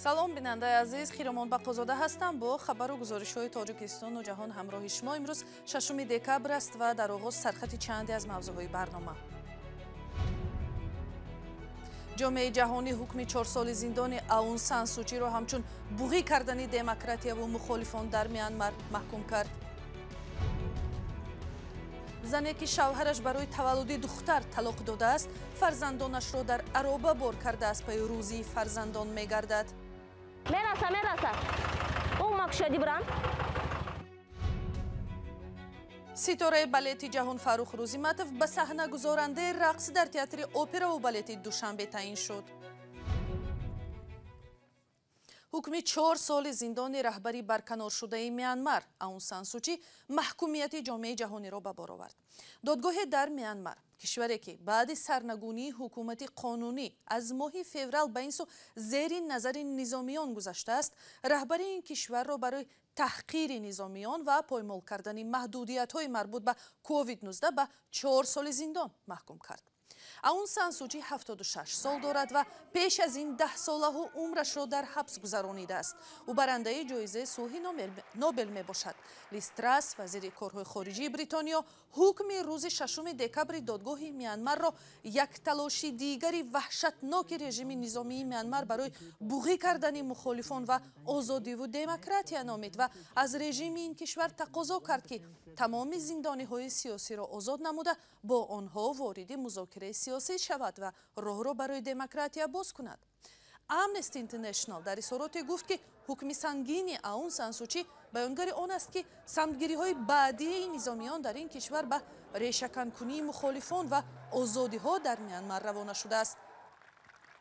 Салом, бинандаи азиз, Хиромон Бақозода ҳастам бо хабару гузоришҳои Тоҷикистону ҷаҳон ҳамроҳи шумо. Имрӯз 6 декабр аст ва дар оғоз сархати чанде аз мавзӯъҳои барнома. Ҷомеаи ҷаҳонӣ ҳукми 4 соли зиндони Аун Сан Сучиро ҳамчун буғӣ кардани демократияву мухолифон дар Мянмар маҳкум кард. Зане ки шавҳараш барои таваллуди духтар талоқ додааст, фарзандонашро дар ароба бор карда аз пайи рӯзии фарзандон мегардад. Мераса, мераса. Ӯ макшоди бурам. Ситораи балети ҷаҳон Фаррух Рӯзиматов ба саҳнагузорандаи рақс дар театри операву балети Душанбе таъин шуд. Ҳукми 4 соли зиндони раҳбари барканоршудаи Мянмар Аун Сан Сучи маҳкумияти ҷомеаи ҷаҳониро ба бор овард. Додгоҳе дар Мянмар, кишваре ки баъди сарнагунии ҳукумати қонунӣ аз моҳи феврал ба ин сӯ зери назари низомиён гузаштааст, раҳбари ин кишварро барои таҳқири низомиён ва поймол кардани маҳдудиятҳои марбут ба COVID-19 ба 4 соли зиндон маҳкум кард. Аун Сан Сучи 76 сол дорад ва пеш аз ин 10 солаҳу умрашро дар ҳабс гузаронидааст. Ӯ барандаи ҷоизаи сулҳи Нобел мебошад. Лиз Трасс, вазири корҳои хориҷии Бритониё, ҳукми рӯзи 6 декабри додгоҳи Мянмарро як талоши дигари ваҳшатноки режими низомии Мянмар барои буғӣ кардани мухолифон ва озодиву демократия номид ва аз режими ин кишвар тақозо кард, ки тамоми зиндониҳои сиёсиро озод намуда бо онҳо вориди музокираи сиёсӣ шавад ва роҳро барои демократия боз кунад. Amnesty International дар изҳороте гуфт, ки ҳукми сангини Аун Сан Сучи баёнгари он аст, ки самтгириҳои баъдии низомиён дар ин кишвар ба решаканкунии мухолифон ва озодиҳо дар Мянмар равона шудааст.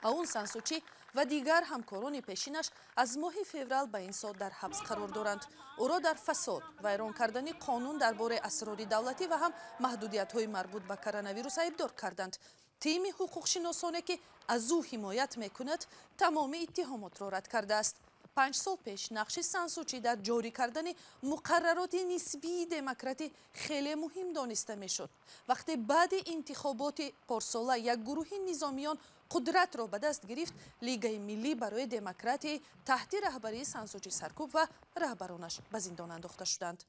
Аун Сан Сучи ва дигар ҳамкорони пешинаш аз моҳи феврал ба ин сол дар ҳабс қарор доранд. Ӯро дар фасод, вайрон кардани қонун дар бораи асрори давлатӣ ва ҳам маҳдудиятҳои марбут ба коронавирус айбдор карданд. Тими ҳуқуқшиносоне ки аз ӯ ҳимоят мекунад, тамоми иттиҳомотро рад кардааст. 5 сол пеш нақши Сан Сучи дар ҷорӣ кардани муқаррароти нисбии демократӣ хеле муҳим дониста мешуд. Вақте баъди интихоботи порсола як гурӯҳи низомиён қудратро ба даст гирифт, Лигаи миллӣ барои демократияи таҳти раҳбарии Сан Сучи саркӯб ва раҳбаронаш ба зиндон андохта шуданд.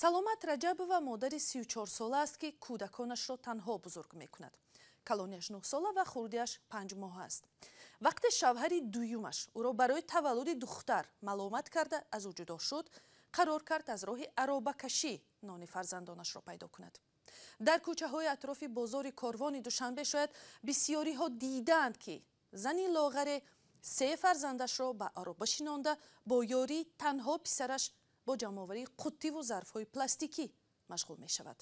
Саломат Раҷабова модари 34-сола аст, ки кӯдаконашро танҳо бузург мекунад. Калонияш 9 сола ва хурдиаш 5 моҳ аст. Вақте шавҳари дуюмаш ӯро барои таваллуди духтар маломат карда аз ӯ ҷудо шуд, қарор кард аз роҳи аробакашӣ нони фарзандонашро пайдо кунад. Дар кӯчаҳои атрофи бозори Корвони Душанбе шояд бисёриҳо дидаанд, ки зани лоғаре 3 фарзандашро ба ароба шинонда бо ёрии танҳо писараш бо ҷамъоварии қуттиву зарфҳои пластикӣ машғул мешавад.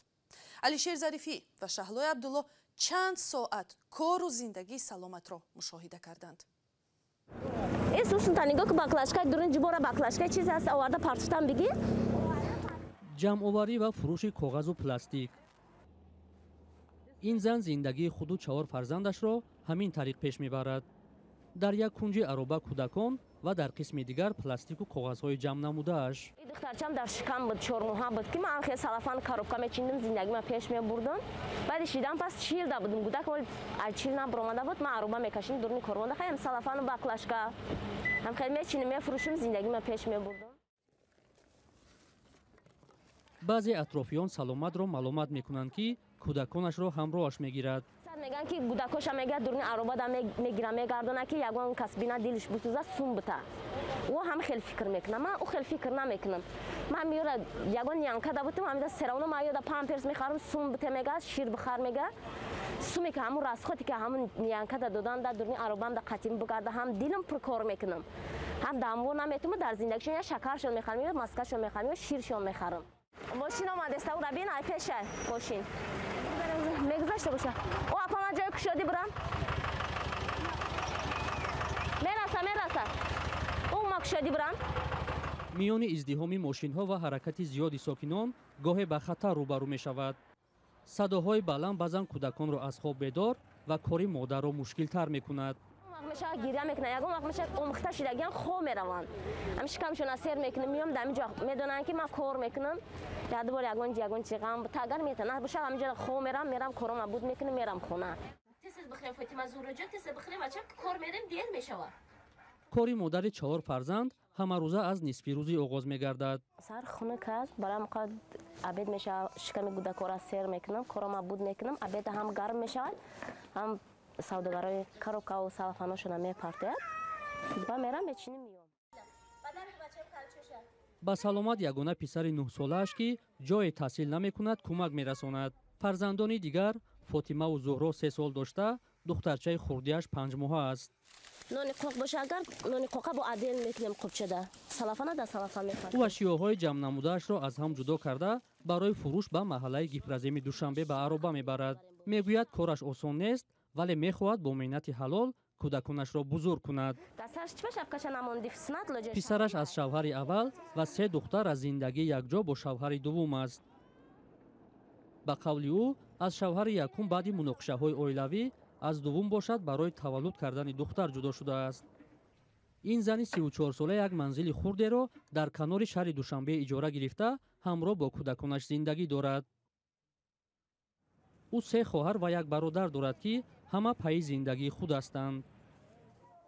Алишер Зарифӣ ва Шаҳлои Абдулло чанд соат кору зиндагии Саломатро мушоҳида карданд. Ҷамъоварӣ ва фурӯши коғазу пластик. Ин зан зиндагии худу 4 фарзандашро ҳамин тариқ пеш мебарад. Дар як кунҷи ароба кӯдакон ва дар қисми дигар пластику коғазҳои ҷамъ намудааш. Духтарчам дар шикам буд, 4 моҳа буд, ки ман хел салафан коробка мечиндам, зиндагима пеш мебурдам. Баъди шидан пас чилда будам, гудак вол аз чил набаромада буд, ман ароба мекашидам дурни корвонда, хаям салафану баклашка ҳам хел мечинем, мефурӯшим, зиндагима пеш мебурдам. Баъзе атрофиён Саломатро маломат мекунанд, ки кӯдаконашро ҳамроҳаш мегирад. Мегӯянд, ки гудакоша мегӯяд дурни аробада мегира, мегардона, ки ягон кас бина дилш бисӯза, сум бита. Ӯ ҳам хел фикр мекунад, ман ӯ хел фикр намекунам. Ман меёра ягон янкада бутам, ҳамида серавно ман ёда памперс мехарам, сум бите мегӯяд, шир бихар мегӯяд. Суме ки ҳамун расходе ки ҳамун янкада додан да дурни аробам да қатим бигарда, ҳам дилам пур кор мекунам, ҳам дамво наметуму дар зиндагишон я шакаршон мехарам, ё маскашон мехарам, ё ширшон мехарам. Мошин омадеста, ура бин, ай пеша мошин мегузашта боша. О, апа, ман ҷои кушодӣ бурам. Мераса, мераса. Ӯ ма кушодӣ бурам. Миёни издиҳоми мошинҳо ва ҳаракати зиёди сокинон гоҳе ба хатар рӯбарӯ мешавад. Садоҳои баланд баъзан кӯдаконро аз хоб бедор ва кори модарро мушкилтар мекунад. Мешавад гиря мекунад, ягон вақт мешавад омӯхта шидагиан хоб мераванд. Ҳам шикамшона сер мекунам, меём дар ҳамин ҷо медонанд, ки ман кор мекунам. Як бор ягон чӣ ғам агар метавонад бошад, ҳамин ҷо хоб мерам, мерам корома буд мекунам, мерам хона. бихӯрем, Фотима Зуҳроҷон, теза бихӯрем, бачам, кор мерем, дер мешавад. Кори модари чаҳор фарзанд ҳамарӯза аз нисфи рӯзӣ оғоз мегардад. Сар хунук аст, барам қад обед мешавад, шиками кӯдакора сер мекунам, корома буд мекунам, обеда ҳам гарм мешавад, ҳам савдогарои коробкаву салафаношона мепартояд, ба мерам, мечиним, миём. Ба саломат ягона писари нӯҳсолааш, ки ҷое таҳсил намекунад, кӯмак мерасонад. Фарзандони дигар, Фотимаву Зуҳро, 3 сол дошта, духтарчаи хурдиаш 5 моҳа аст. Нони қоқ боша, агар нони қоқа бо адел мекунем, қубчада салафана да салафан мепартоем. Ӯ ашёҳои ҷамънамудаашро аз ҳам ҷудо карда, барои фурӯш ба маҳаллаи Гипроземи Душанбе ба ароба мебарад. Мегӯяд, кораш осон нест, вале мехоҳад бо меҳнати ҳалол кӯдаконашро бузург кунад. Писараш аз шавҳари аввал ва се духтар аз зиндагии якҷо бо шавҳари дуввум аст. Ба қавли ӯ, аз шавҳари якум баъди муноқишаҳои оилавӣ, аз дуввум бошад, барои таваллуд кардани духтар ҷудо шудааст. Ин зани 34сола як манзили хурдеро дар канори шаҳри Душанбе иҷора гирифта, ҳамроҳ бо кӯдаконаш зиндагӣ дорад. Ӯ се хоҳар ва як бародар дорад, ки ҳама пайи зиндагии худ ҳастанд.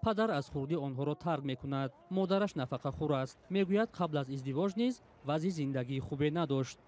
Падар аз хурдӣ онҳоро тарк мекунад, модараш нафақахӯр аст. Мегӯяд, қабл аз издивоҷ низ вазъи зиндагии хубе надошт.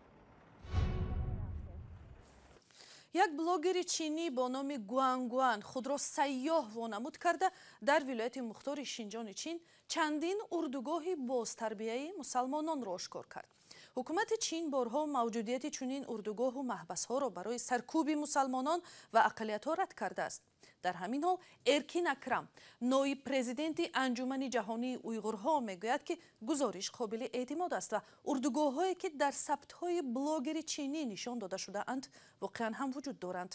Як блогери чинӣ бо номи Гуангуан худро сайёҳ вонамуд карда, дар вилояти мухтори Шинҷони Чин чандин урдугоҳи бозтарбияи мусалмононро ошкор кард. Ҳукумати Чин борҳо мавҷудияти чунин урдугоҳу маҳбасҳоро барои саркӯби мусалмонон ва ақаллиятҳо рад кардааст. Дар ҳамин ҳол, Эркин Акрам, ноиб президенти Анҷумани ҷаҳонии уйғурҳо, мегӯяд, ки гузориш қобили эътимод аст ва урдугоҳҳое, ки дар сабтҳои блогери чинӣ нишон дода шудаанд, воқеан ҳам вуҷуд доранд.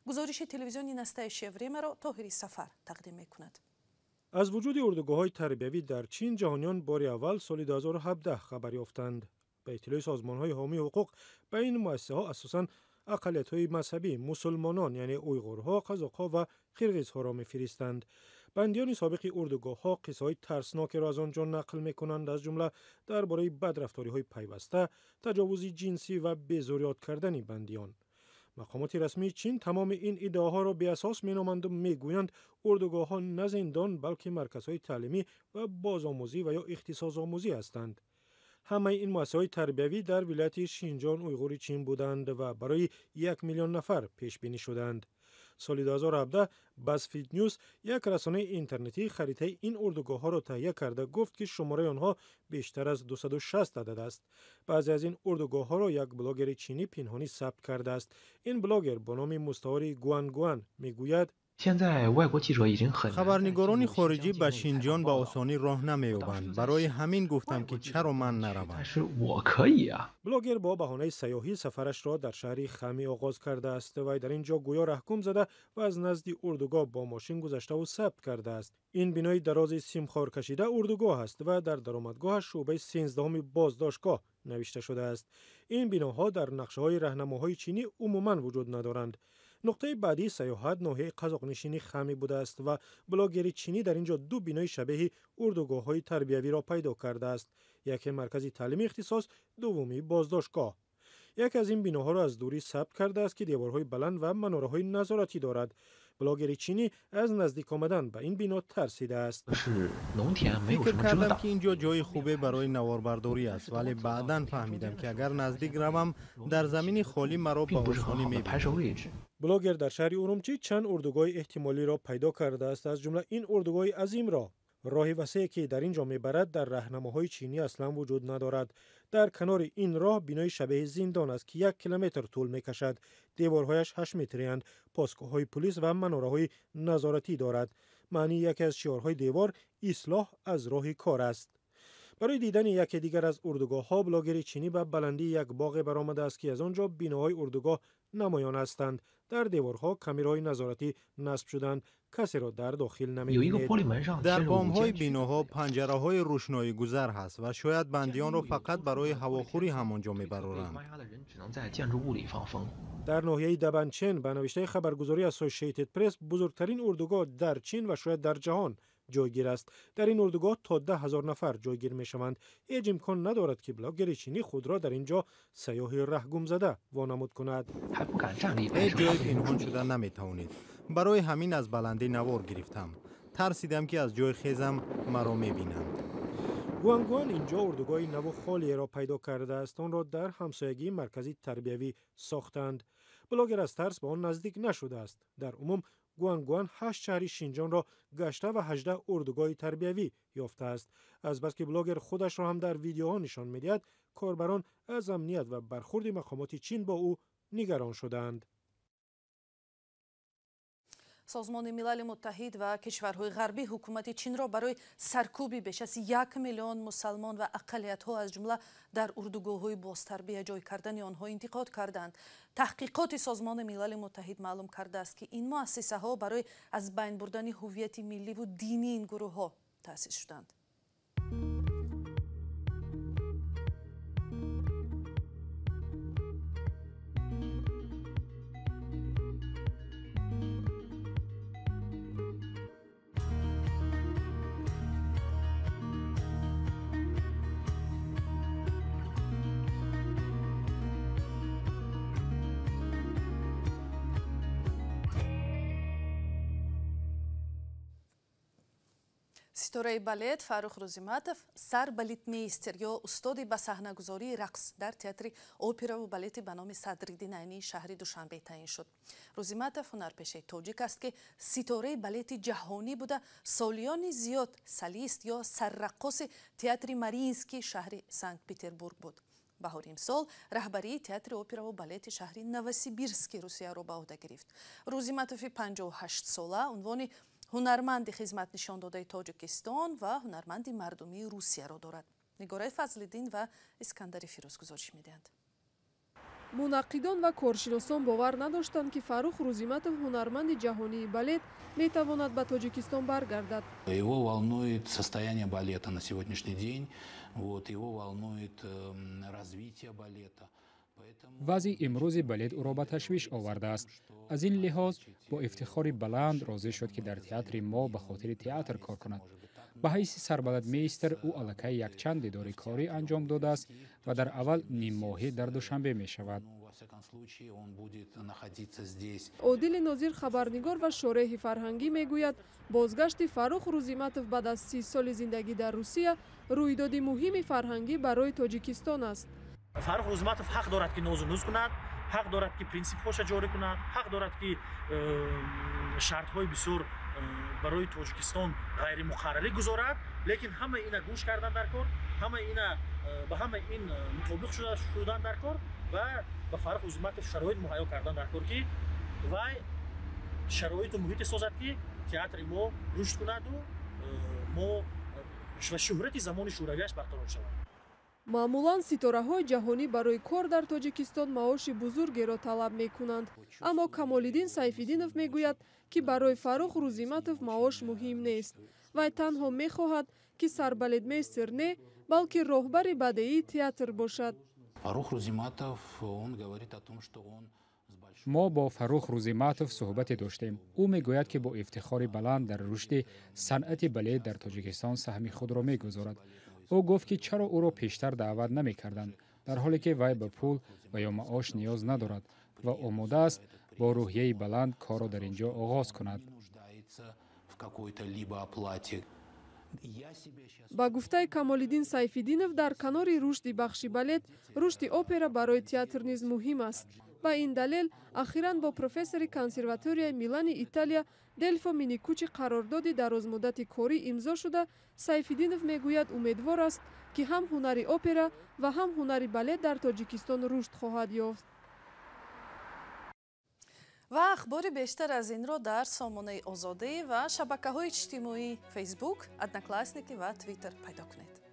Гузориши телевизиони «Настоящее время» ро Тоҳири Сафар тақдим мекунад. Аз вуҷуди урдугоҳҳои тарбиявӣ дар Чин ҷаҳониён бори аввал соли 2017 хабар ёфтанд. Ба иттилои созмонҳои ҳомии ҳуқуқ, ба ин муассисаҳо асосан ақаллиятҳои мазҳабӣ, мусулмонон, яъне уйғурҳо, қазоқҳо ва қирғизҳоро мефиристанд. Бандиёни собиқи урдугоҳҳо қиссаҳои тарснокеро аз он ҷо нақл мекунанд, аз ҷумла дар бораи бадрафториҳои пайваста, таҷовузи ҷинсӣ ва безориёт кардани бандиён. Мақомоти расмии Чин тамоми ин иддаоҳоро беасос меноманду мегӯянд, урдугоҳҳо на зиндон, балки марказҳои таълимӣ ва бозомӯзӣ ва ё ихтисосомӯзӣ ҳастанд. Ҳамаи ин муассисаҳои тарбиявӣ дар вилояти Шинҷон Уйғури Чин буданд ва барои 1 миллион нафар пешбинӣ шуданд. Соли 2017 BuzzFeed News, як расонаи интернетӣ, харитаи ин урдугоҳҳоро таҳия карда, гуфт, ки шумораи онҳо бештар аз 260 адад аст. Баъзе аз ин урдугоҳҳоро як блогери чинӣ пинҳонӣ сабт кардааст. Ин блогер бо номи мустаори Гуангуан мегӯяд: Хабарнигорони хориҷӣ ба Шинҷон ба осонӣ роҳ намеёбанд. Барои ҳамин гуфтам, ки чаро ман наравам. Блогер бо баҳонаи сайёҳӣ сафарашро дар шаҳри Хами оғоз кардааст. Вай дар ин ҷо гӯё раҳгум зада ва аз назди урдугоҳ бо мошин гузаштаву сабт кардааст. Ин бинои дарози симхоркашида урдугоҳ аст ва дар даромадгоҳаш шӯъбаи 13-уми боздоштгоҳ навишта шудааст. Ин биноҳо дар нақшаҳои раҳнамоҳои чинӣ умуман вуҷуд надоранд. Нуқтаи баъдии сайёҳат ноҳияи қазоқнишини Хами будааст ва блогери чинӣ дар ин ҷо ду бинои шабеҳи урдугоҳҳои тарбиявиро пайдо кардааст: яке маркази таълими ихтисос, дуввумӣ боздоштгоҳ. Яке аз ин биноҳоро аз дурӣ сабт кардааст, ки деворҳои баланд ва манораҳои назоратӣ дорад. Блогери чинӣ аз наздик омадан ба ин бино тарсидааст. Фикр кардам, ки ин ҷо ҷои хубе барои наворбардорӣ аст, вале баъдан фаҳмидам, ки агар наздик равам, дар замини холӣ маро ба осонӣ мебинанд. Блогер дар шаҳри Урумчӣ чанд урдугоҳи эҳтимолиро пайдо кардааст, аз ҷумла ин урдугоҳи азимро. Роҳи васее, ки дар ин ҷо мебарад, дар раҳнамоҳои чинӣ аслан вуҷуд надорад. Дар канори ин роҳ бинои шабеҳи зиндон аст, ки 1 километр тӯл мекашад, деворҳояш 8 метриянд, постгоҳҳои пулис ва манораҳои назоратӣ дорад. Маънии яке аз шиорҳои девор «Ислоҳ аз роҳи кор» аст. Барои дидани яке дигар аз урдугоҳҳо блогери чинӣ ба баландии як боғе баромадааст, ки аз он ҷо биноҳои урдугоҳ намоён ҳастанд. Дар деворҳо камераҳои назоратӣ насб шуданд. Касеро дар дохил намебинед. Дар бомҳои биноҳо панҷараҳои рӯшноигузар ҳаст ва шояд бандиёнро фақат барои ҳавохӯрӣ ҳамон ҷо мебароранд. Дар ноҳияи Дабанчен, ба навиштаи хабаргузории Associated Press, бузургтарин урдугоҳ дар Чин ва шояд дар ҷаҳон ҷойгир аст. Дар ин урдугоҳ то 10 000 нафар ҷойгир мешаванд. Ҳеҷ имкон надорад, ки блогери чинӣ худро дар ин ҷо сайёҳи раҳгумзада вонамуд кунад. Ҳеҷ ҷое пинҳон шуда наметавонед. Барои ҳамин аз баландӣ навор гирифтам. Тарсидам, ки аз ҷои хезам маро мебинанд. Гуангуан инҷо урдугоҳи наву холиеро пайдо кардааст. Онро дар ҳамсоягии маркази тарбиявӣ сохтанд. Блогер аз тарс ба он наздик нашудааст. Дар умум Гуангуан 8 шаҳри Шинҷонро гашта ва 18 урдугоҳи тарбиявӣ ёфтааст. Азбаски блогер худашро ҳам дар видеоҳо нишон медиҳад, корбарон аз амният ва бархурди мақомоти Чин бо ӯ нигарон шудаанд. Созмони Милали Муттаҳид ва кишварҳои ғарбӣ ҳукумати Чинро барои саркӯби беш аз 1 миллион мусалмон ва ақаллиятҳо, аз ҷумла дар урдугоҳҳои бозтарбия ҷой кардани онҳо интиқод карданд. Таҳқиқоти Созмони Милали Муттаҳид маълум кардааст, ки ин муассисаҳо барои аз байн бурдани ҳуввияти милливу динии ин гурӯҳҳо таъсис шуданд. Ситораи балет Фаррух Рӯзиматов сарбалетмейстер ё устоди ба саҳнагузории рақс дар театри операву балети ба номи Садриддин Айнии шаҳри Душанбе таъин шуд. Рӯзиматов ҳунарпешаи тоҷик аст, ки ситораи балети ҷаҳонӣ буда, солиёни зиёд солист ё сарраққоси театри Мариинский шаҳри Санкт-Петербург буд. Баҳори имсол раҳбарии театри операву балети шаҳри Новосибирски Русияро ба ӯҳда гирифт. Рӯзиматови 58-сола унвони ҳунарманди хизматнишондодаи Тоҷикистон ва ҳунарманди мардумии Русияро дорад. Нигораи Фазлиддин ва Искандари Фирӯз гузориш медиҳанд. Мунаққидон ва коршиносон бовар надоштанд, ки Фаррух Рӯзиматов, ҳунарманди ҷаҳонии балет, метавонад ба Тоҷикистон баргардад. Его волнует состояние балета на сегодняшний день, вот, его волнует развитие балета. Вазъи имрӯзи балет ӯро ба ташвиш овардааст. Аз ин лиҳоз бо ифтихори баланд розӣ шуд, ки дар театри мо ба хотири театр кор кунад. Ба ҳайси сарбалетмейстер ӯ аллакай якчанд дидори корӣ анҷом додааст ва дар аввал ниммоҳӣ дар Душанбе мешавад. Одили Нозир, хабарнигор ва шореҳи фарҳангӣ, мегӯяд, бозгашти Фаррух Рӯзиматов баъд аз 30 соли зиндагӣ дар Русия рӯйдоди муҳими фарҳангӣ барои Тоҷикистон аст. Фаррух Рӯзиматов ҳақ дорад, ки нозу нуз кунад, ҳақ дорад, ки принсипҳоша ҷорӣ кунад, ҳақ дорад, ки шартҳои бисёр барои Тоҷикистон ғайримуқаррарӣ гузорад, лекин ҳама ина гӯш кардан дар кор, ҳама ина ба ҳама ин мутобиқ шудан дар кор ва ба Фаррух Рӯзиматов шароит муҳайё кардан дар кор, ки вай шароиту муҳите созад, ки театри мо рушд кунаду мо ва шӯҳрати замони шӯравиаш барқарор шавад. Маъмулан ситораҳои ҷаҳонӣ барои кор дар Тоҷикистон маоши бузургеро талаб мекунанд. Аммо Камолиддин Сайфиддинов мегӯяд, ки барои Фаррух Рӯзиматов маош муҳим нест. Вай танҳо мехоҳад, ки сарбалетмейстер не, балки роҳбари бадеии театр бошад. Фаррух Рӯзиматов, он говорит о том, что он Мо бо Фаррух Рӯзиматов суҳбате доштем. Ӯ мегӯяд, ки бо ифтихори баланд дар рушди санъати балет дар Тоҷикистон саҳми худро мегузорад. Ӯ гуфт, ки чаро ӯро пештар даъват намекарданд, дар ҳоле ки вай ба пул ва ё маош ниёз надорад ва омода аст бо рӯҳияи баланд корро дар ин ҷо оғоз кунад. Ба гуфтаи Камолиддин Сайфиддинов, дар канори рушди бахши балет, рушди опера барои театр низ муҳим аст. Ба ин далел ахиран бо профессори консерваторияи Милани Италия Делфо Миникучи қарордоди дарозмуддати корӣ имзо шуда, Сайфиддинов мегӯяд, умедвор аст, ки ҳам ҳунари опера ва ҳам ҳунари балет дар Тоҷикистон рушд хоҳад ёфт. Ва ахбори бештар аз инро дар сомонаи Озодӣ ва шабакаҳои иҷтимоӣ Фейсбук, Одноклассники ва Твиттер пайдо кунед.